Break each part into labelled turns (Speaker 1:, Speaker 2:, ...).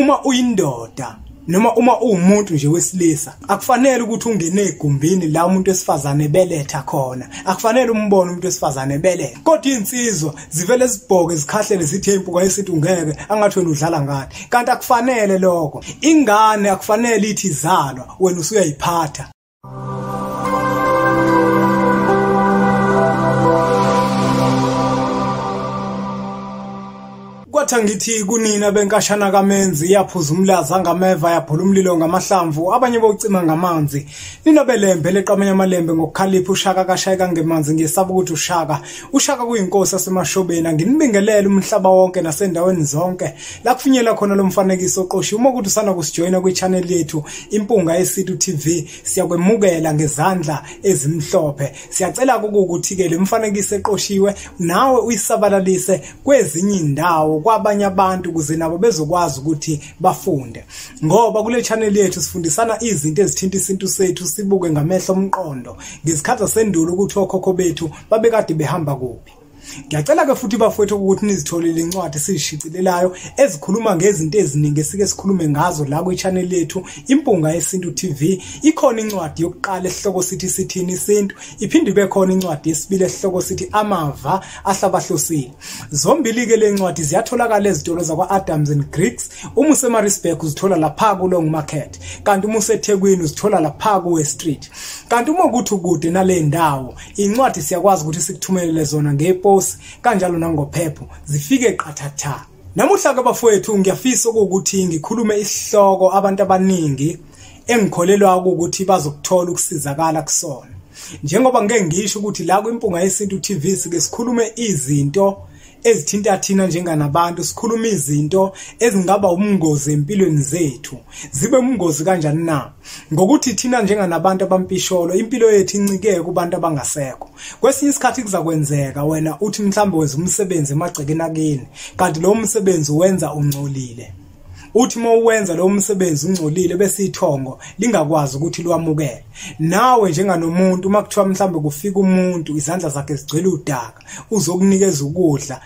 Speaker 1: Uma uyindoda noma uma uwumuntu nje wesilisa, akufanele ukuthi ungene egumbini la umuntu wesifazane beletha khona, akufanele umbone umuntu wesifazane beletha. Kodwa insizwa zivele zibhoke zikhahlele zithi impuka yesithi ungeke, angathi wena udlala ngathi, kanti akufanele lokho. Ingane akufanele ithi izalwa wena usuyayiphatha. Kwathi ngithi kunina benkashana kaMenzi, yaphuza umlaza ngameva, yaphula umlilo ngamahlamvu, abanye bocima ngamanzi. Nina belembe leqamanya amalembe ngokukhalipha, uShaka kashayeka ngemanzi, ngiyesaba ukuthi uShaka kuyinkosi yasemashobeni. Anginibingelele umhlaba wonke nasendaweni zonke la kufinyela khona lo mfanekiso oqoshiwe. Uma ukuthi usana kusijoyina kwi-channel yethu Impunga Yesintu TV, siyakwemukela ngezandla ezimhlophe. Siyacela ukuthi ke le mfanekiso eqoshiwe nawe uyisabalalise kwezinye indawo kwabanye abantu ukuze nabo bezokwazi ukuthi bafunde, ngoba kule channel yethu sifundisana izinto ezithinta isintu sethu, sibuke ngamehlo omqondo ngezikhathi zasendulo ukuthi okhokho bethu babekade behamba kuphi. Ngiyacela ke futhi bafowethu ukuthi nizitholele incwadi esizishicilelayo ezikhuluma ngezinto eziningi esike sikhulume ngazo la kwi-channel yethu Impunga Yesintu TV. Ikhona incwadi yokuqala esihloko sithi Sithini Isintu, iphinde ibe khona incwadi yesibili esihloko sithi Amava Ahlabahlosile. Zombili ke le ncwadi ziyatholakala ezitolo zakwa Adams and Griggs. Uma useMaritzburg uzithola lapha ku Long Market, kanti uma useThekwini uzithola lapha ku West Street. Kanti uma ukuthi ukude nale ndawo, incwadi siyakwazi ukuthi sikuthumelele zona ngepost kanjalo nangophepho, zifike qathatha. Namuhla ke bafowethu ngiyafisa ukuthi ngikhulume isihloko abantu abaningi engikholelwa ukuthi bazokuthola ukusizakala kusona. Njengoba ngeke ngisho ukuthi la kwiMpunga Yesintu TV sike sikhulume izinto ezithinta thina njenganabantu, sikhuluma izinto ezingaba umngozi empilweni zethu. Zibe umngozi kanjani na? Ngokuthi thina njenganabantu abampisholo impilo yethu incike kubantu abangasekho. Kwesinye isikhathi kuzakwenzeka wena uthi mhlawumbe wenza umsebenzi emagcekeni akini, kanti lo msebenzi wenza ungcolile. Uthi uma uwenza lo msebenzi ungcolile bese ithongo lingakwazi ukuthi liwamukele. Nawe njenganomuntu uma kuthiwa mhlambe kufika umuntu izandla zakhe zigcwele udaka uzokunikeza ukudla,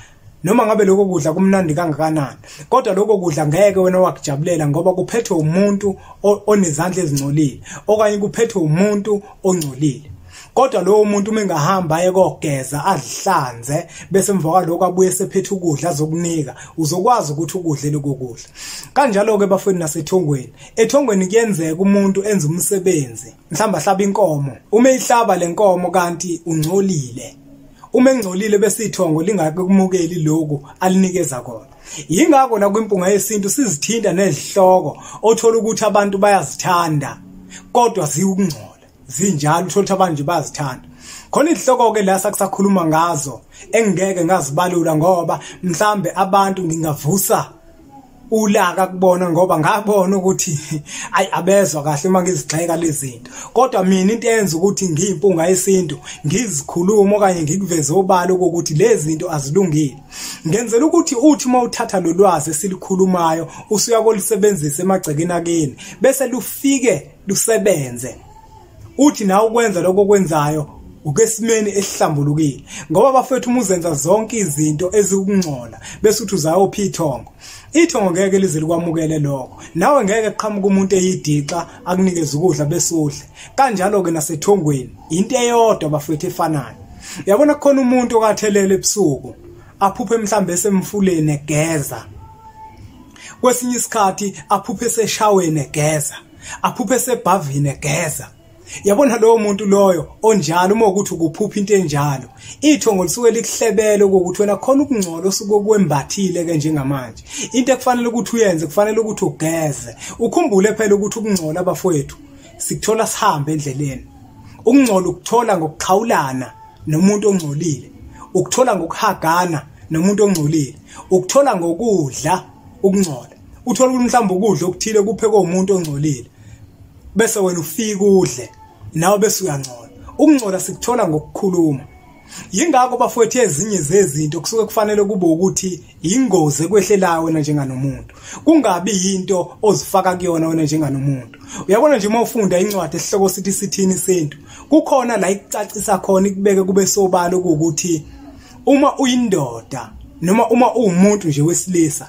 Speaker 1: noma ngabe lokho kudla kumnandi kangakanani, kodwa lokho kudla ngeke wena wakujabulela ngoba kuphethwe umuntu onezandla ezingcolile okanye kuphethwe umuntu ongcolile. Kodwa lowo muntu uma engahamba aye kogeza azihlanze bese emva kwalokho abuye sephethe ukudla azokunika, uzokwazi ukuthi ukudle lokho kudla. Kanjalo ke bafowethu nasethongweni, ethongweni kuyenzeka umuntu enze umsebenzi, mhlawumbe ahlaba inkomo, uma eyihlaba le nkomo kanti ungcolile. Uma engcolile bese ithongo lingakumukeli lokhu alinikeza kona. Yingakho la kwiMpunga Yesintu sizithinta nezihloko othola ukuthi abantu bayazithanda kodwa ziwukungcola. Zinjalo, uthola ukuthi abantu nje bayazithanda. Khona izihloko ke la sakusakhuluma ngazo engeke ngazibalula ngoba mhlambe abantu ngingavusa ulaka kubona, ngoba ngabona ukuthi ayi abezwa kahle uma ngizigxeka lezi zinto. Kodwa mina into eyenza ukuthi ngiyiMpunga Yesintu ngizikhuluma okanye ngikuveze obala ukuthi lezi zinto azilungile, ngenzela ukuthi uthi uma uthatha lo lwazi esilikhulumayo usuyakolisebenzisa emagcekeni akini bese lufike lusebenze. Uthi nawe ukwenza lokho okwenzayo ukesimeni esihlambulukile, ngoba bafethu uma uzenza zonke izinto ezikungcola bese uthi uzayophi ithongo, ithongo ngeke lize likwamukele lokho. Nawe ngeke kuqhamuka umuntu eyidixa akunikeze ukudla bese udle. Kanjalo ke nasethongweni into eyodwa bafethu efanayo. Uyabona kukhona umuntu okathelele ebusuku aphuphe mhlambe esemfuleni egeza, kwesinye isikhathi aphuphe eseshaweni egeza, aphuphe esebhavini egeza. Yabona lowo muntu loyo onjalo, uma ukuthi ukuphupha into enjalo, ithongo lisuke likuhlebele ukuthi wena khona ukungcola osuke kwembathile ke njengamanje. Into ekufanele ukuthi uyenze, kufanele ukuthi ugeze. Ukhumbule phela ukuthi ukungcola bafowethu sikuthola sihambe endleleni. Ukungcola ukuthola ngokuxhawulana nomuntu ongcolile, ukuthola ngokuhagana nomuntu ongcolile, ukuthola ngokudla ukungcola. Uthola ukuthi mhlawumbe ukudla okuthile kuphekwe umuntu ongcolile, bese wena ufika udle nawe bese uyangcola. Ukungcola sikuthola ngokukhuluma. Yingakho bafowethu ezinye zezinto kusuke kufanele kube ukuthi ingozi ekwehlelayo wena njenganomuntu, kungabi into ozifaka kuyona wena njenganomuntu. Uyabona nje uma ufunda incwadi esihloko sithi Sithini Isintu, kukhona la ikucacisa khona ikubeke kube sobala ukuthi uma uyindoda noma uma uwumuntu nje wesilisa,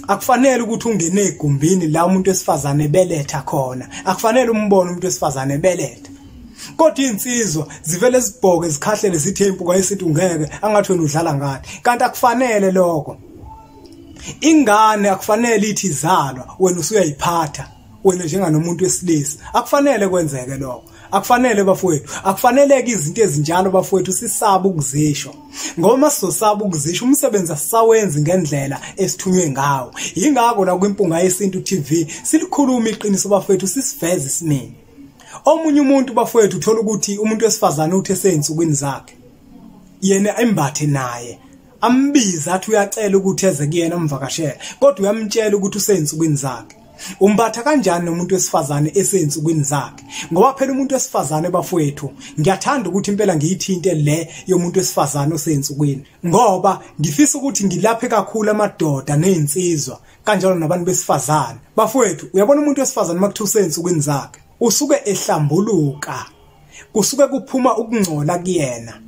Speaker 1: Akufanele ukuthi ungene egumbini la umuntu wesifazane beletha khona, akufanele umbone umuntu wesifazane beletha. Kodwa insizwa zivele zibhoke zikhahlele zithi impuka yesintu ngeke, angathi wena udlala ngathi. Kanti akufanele lokho. Ingane akufanele ithi izalwa wena usuyayiphatha wena njenganomuntu wesilisa, akufanele kwenzeke lokho. Akufanele bafowethu, akufaneleke izinto ezinjalo bafowethu sisaba ukuzisho, ngoba masizosaba ukuzisho umsebenzi asisawenzi ngendlela esithunywe ngawo. Yingakho la kwiMpunga Yesintu TV silikhuluma iqiniso bafowethu, sisiveze isimini. Omunye umuntu bafowethu uthola ukuthi umuntu wesifazane uthi eseyinsukwini zakhe, yena embathe naye, ambiza athi uyacela ukuthi eze kuyena amvakashele, kodwa uyamtshela ukuthi useyinsukwini zakhe. Umbatha kanjani nomuntu wesifazane eseyinsukwini zakhe? Ngoba phela umuntu wesifazane bafowethu, ngiyathanda ukuthi impela ngiyithinte le yomuntu wesifazane oseyinsukwini, ngoba ngifisa ukuthi ngilaphe kakhulu amadoda nezinsizwa kanjalo nabantu besifazane. Bafowethu, uyabona umuntu wesifazane makuthiwa useyinsukwini zakhe, usuke ehlambuluka, kusuke kuphuma ukungcola kuyena.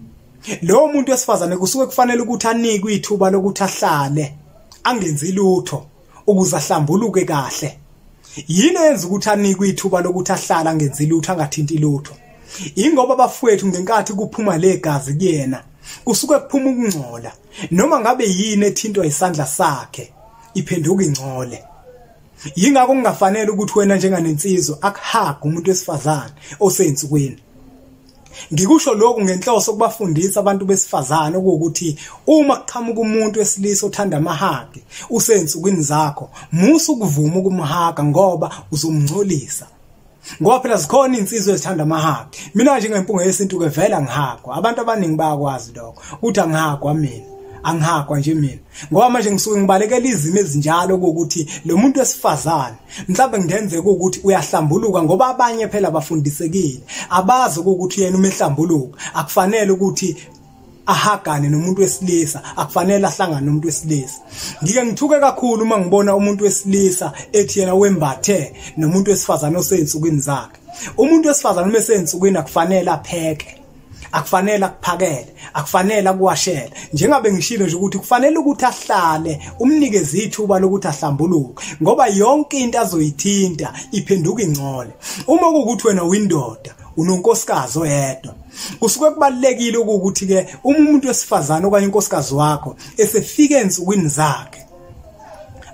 Speaker 1: Lowo muntu wesifazane kusuke kufanele ukuthi anikwe ithuba lokuthi ahlale angenzi lutho ukuze ahlambuluke kahle. Yini eyenza ukuthi anikwe ithuba lokuthi ahlale angenzi lutho, angathinti lutho? Ingoba bafowethu ngenkathi kuphuma legazi kuyena kusuke kuphuma ukungcola, noma ngabe yini ethintwa isandla sakhe iphenduka ingcole. Yingakho kungafanele ukuthi wena njenganensizwa akuhaga umuntu wesifazane oseyinsukwini. Ngikusho lokhu ngenhloso kubafundisa abantu besifazane ukuthi uma kuqhamuka umuntu wesilisa othanda amahagi useyinsukwini zakho, musa ukuvuma ukumhaga ngoba uzomngcolisa. Ngoba phela zikhona insizwa ezithanda amahagi. Mina nje ngempunga yesintu ke vela ngihagwa. Abantu abaningi bayakwazi lokho ukuthi angihagwa mina, angihagwa nje mina, ngoba manje ngisuke ngibalekela izimo ezinjalo ukuthi lo muntu wesifazane mhlawumbe ngenzeka ukuthi uyahlambuluka, ngoba abanye phela bafundisekile, abazi ukuthi yena uma ehlambuluka akufanele ukuthi ahagane nomuntu wesilisa, akufanele ahlangane nomuntu wesilisa. Ngike ngithuke kakhulu uma ngibona umuntu wesilisa ethi yena wembathe nomuntu wesifazane oseyinsukwini zakhe. Umuntu wesifazane uma eseyinsukwini akufanele apheke, akufanele akuphakele, akufanele akuwashele. Njengabe ngishilo nje ukuthi kufanele ukuthi ahlale, umnikeze ithuba lokuthi ahlambuluke, ngoba yonke into azoyithinta iphenduka ingcole. Uma kuwukuthi wena uyindoda unonkosikazi oyedwa, kusuke kubalekile ukuthi ke uma umuntu wesifazane okanye unkosikazi wakho esefika ensukwini zakhe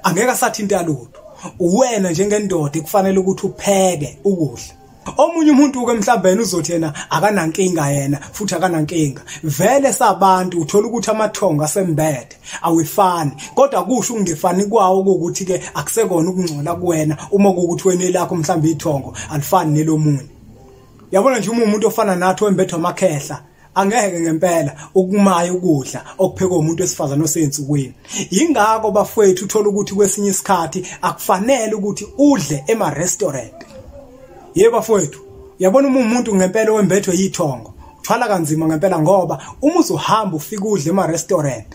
Speaker 1: angeke asathinta lutho. Uwena njengendoda kufanele ukuthi upheke ukudla. Omunye umuntu ke mhlawumbe uzothi yena akanankinga, yena futhi akanankinga. Vele sabantu uthola ukuthi amathongo asembethe awifani, kodwa kusho ukungefani kwawo ukuthi ke akusekona ukungcola kuwena uma kuwukuthi wena elakho mhlawumbe ithongo alifani nelomunye. Yabona nje uma umuntu ofana nathi wembethwa amakhehla angeke ngempela ukumaya ukudla okuphekwe umuntu wesifazane oseyinsukwini. Yingakho bafowethu uthola ukuthi kwesinye isikhathi akufanele ukuthi udle ema restaurant. Yebo bafowethu, uyabona uma umuntu ngempela wembethwe yithongo uthwala kanzima ngempela, ngoba uma uzohamba ufika udle ema restaurant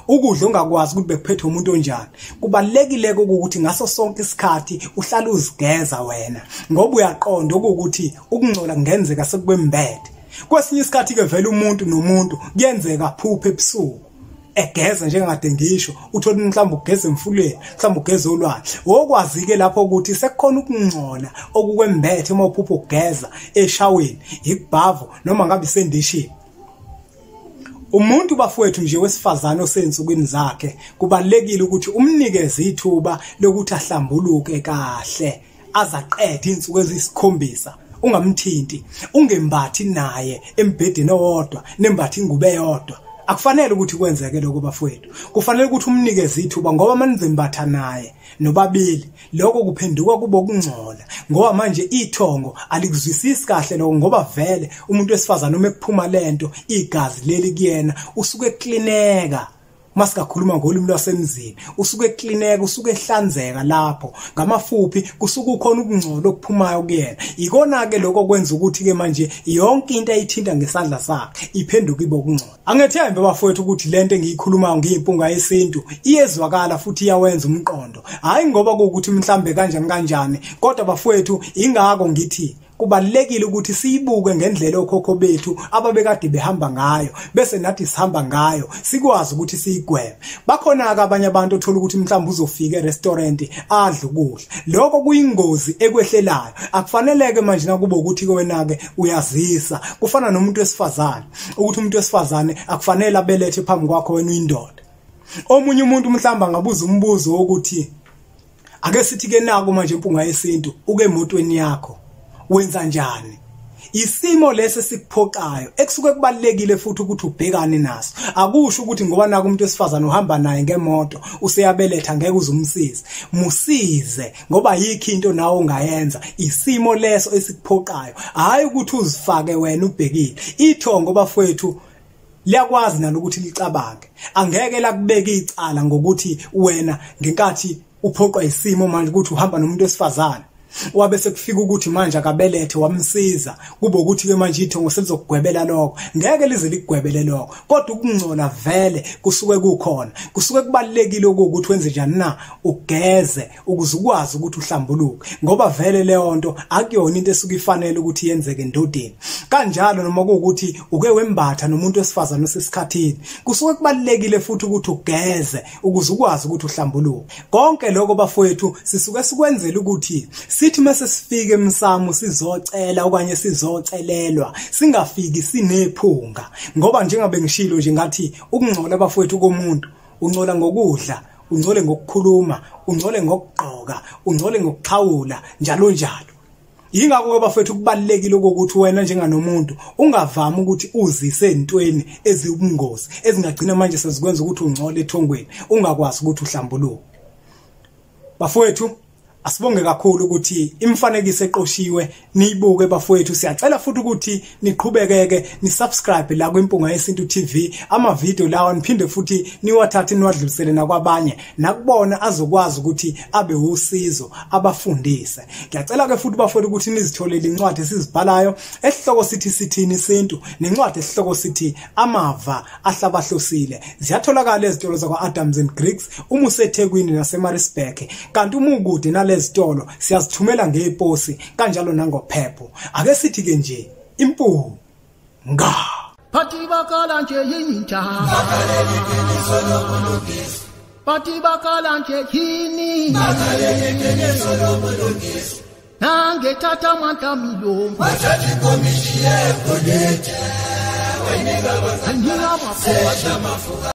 Speaker 1: ukudla ongakwazi ukuthi bekuphethwe umuntu onjani. Kubalekile ukuthi ngaso sonke isikhathi uhlale uzigeza wena, ngoba uyaqonda ukuthi ukungcola kungenzeka sekukwembethe. Kwesinye isikhathi ke vele umuntu nomuntu kuyenzeka aphuphe ebusuku egeza njengade ngisho, uthola mhlawumbe ugeza emfuleni, mhlawumbe ugeza olwandle. Wokwazi ke lapho ukuthi sekukhona ukungcola okukwembethe uma uphupha ugeza eshaweni, ikubhavu noma ngabe isendishini. Umuntu bafowethu nje wesifazane osensukwini zakhe kubalekile ukuthi umnikeze ithuba lokuthi ahlambuluke kahle azaqede insuku eziyisikhombisa. Ungamthinti, ungembathi naye embhedeni owodwa, nembathi ingubo eyodwa. Akufanele ukuthi kwenzeke lokho bafowethu. Kufanele ukuthi umnikeze ithuba, ngoba manizembatha naye nobabili lokho kuphenduka kube ukungcola, ngoba manje ithongo alikuzwisisi kahle lokho, ngoba vele umuntu wesifazane uma ekuphuma lento igazi leli kuyena usuke eklineka. Masikakhuluma ngolimi lwasemzini, usuke eklineka, usuke ehlanzeka lapho. Ngamafuphi kusuke ukhona ukungcola okuphumayo kuyena. Ikona ke lokho kwenza ukuthi ke manje yonke into ayithinta ngesandla sakhe iphenduka ibe ukungcola. Angethembe bafowethu ukuthi lento engiyikhulumayo ngiyimpunga yesintu iyezwakala futhi iyawenza umqondo. Hayi ngoba kuwukuthi mhlambe kanjani kanjani, kodwa bafowethu ingakho ngithi Kubalulekile ukuthi siyibuke ngendlela okhokho bethu ababekade behamba ngayo, bese nathi sihamba ngayo, sikwazi ukuthi siyigweme. Bakhona ke abanye abantu othola ukuthi mhlawumbe uzofika e-restaurant adle ukudla, lokho kuyingozi ekwehlelayo. Akufaneleke manje nakuba ukuthi wena ke uyazisa. Kufana nomuntu wesifazane, ukuthi umuntu wesifazane akufanele abelethe phambi kwakho wena uyindoda. Omunye umuntu mhlawumbe angabuza umbuzo wokuthi ake sithi ke naku manje impunga yesintu uke emotweni yakho wenza njani? Isimo lesi sikuphoqayo ekusuke kubalulekile futhi ukuthi ubhekane naso. Akusho ukuthi ngoba naku umuntu wesifazane uhamba naye ngemoto useyabeletha ngeke uzumsize. Musize ngoba yikho into nawe ongayenza. Isimo leso esikuphoqayo, hayi ukuthi uzifake wena ubhekile. Ithongo bafowethu liyakwazi nalo ukuthi licabange. Angeke lakubeka icala ngokuthi wena ngenkathi uphoqwa isimo manje ukuthi uhamba nomuntu wesifazane, wabe sekufika ukuthi manje akabelethe wamsiza, kube ukuthi ke manje ithongo selizokugwebela lokho. Ngeke lize likugwebele lokho, kodwa ukungcola vele kusuke kukhona. Kusuke kubalulekile ukuthi wenze njani na, ugeze ukuze ukwazi ukuthi uhlambuluke, ngoba vele leyo nto akuyona into esuke ifanele ukuthi yenzeke endodeni. Kanjalo noma kuwukuthi uke wembatha nomuntu wesifazane osesikhathini, kusuke kubalulekile futhi ukuthi ugeze ukuze ukwazi ukuthi uhlambuluke. Konke lokho bafowethu sisuke sikwenzela ukuthi sithi mase sifike emsamo sizocela okanye sizocelelwa, singafiki sinephunga. Ngoba njengabe ngishilo nje ngathi ukungcola bafowethu komuntu, ungcola ngokudla, ungcole ngokukhuluma, ungcole ngokugqoka, ungcole ngokuxhawula, njalo njalo. Yingakho ke bafethu kubalulekile ukuthi wena njenganomuntu ungavami ukuthi uzise ezintweni eziwubungozi ezingagcina manje sezikwenza ukuthi ungcole ethongweni, ungakwazi ukuthi uhlambuluke. Bafowethu, asibonge kakhulu ukuthi imifanekiso eqoshiwe niyibuke bafowethu. Siyacela futhi ukuthi niqhubekeke ni-subscribe la kwiMpunga Yesintu TV, ama-video lawa niphinde futhi niwathathe niwadlulisele nakwabanye, nakubona azokwazi ukuthi abe usizo, abafundise. Ngiyacela ke futhi bafowethu ukuthi nizitholele incwadi esizibhalayo esihloko sithi Sithini Isintu, nencwadi esihloko sithi Amava Ahlabahlosile. Ziyatholakala ezitolo zakwa-Adams and Griggs uma useThekwini naseMaritzburg, kanti uma ukude nale zitolo siyazithumela ngeposi kanjalo nangophepho. Ake sithi ke nje impunga.
Speaker 2: Bathi bakhala nje yinja,
Speaker 3: Bakhalele iqiniso lobulungiswa.
Speaker 2: Bathi bakhala nje yini,
Speaker 3: Bakhalele iqiniso lobulungiswa.
Speaker 2: Nangethatha amandla milongo,
Speaker 3: Wathatha inkomishi yegolide, wayinika
Speaker 2: anika
Speaker 3: abazali.
Speaker 2: abafowethu.
Speaker 3: Sesha amafuka.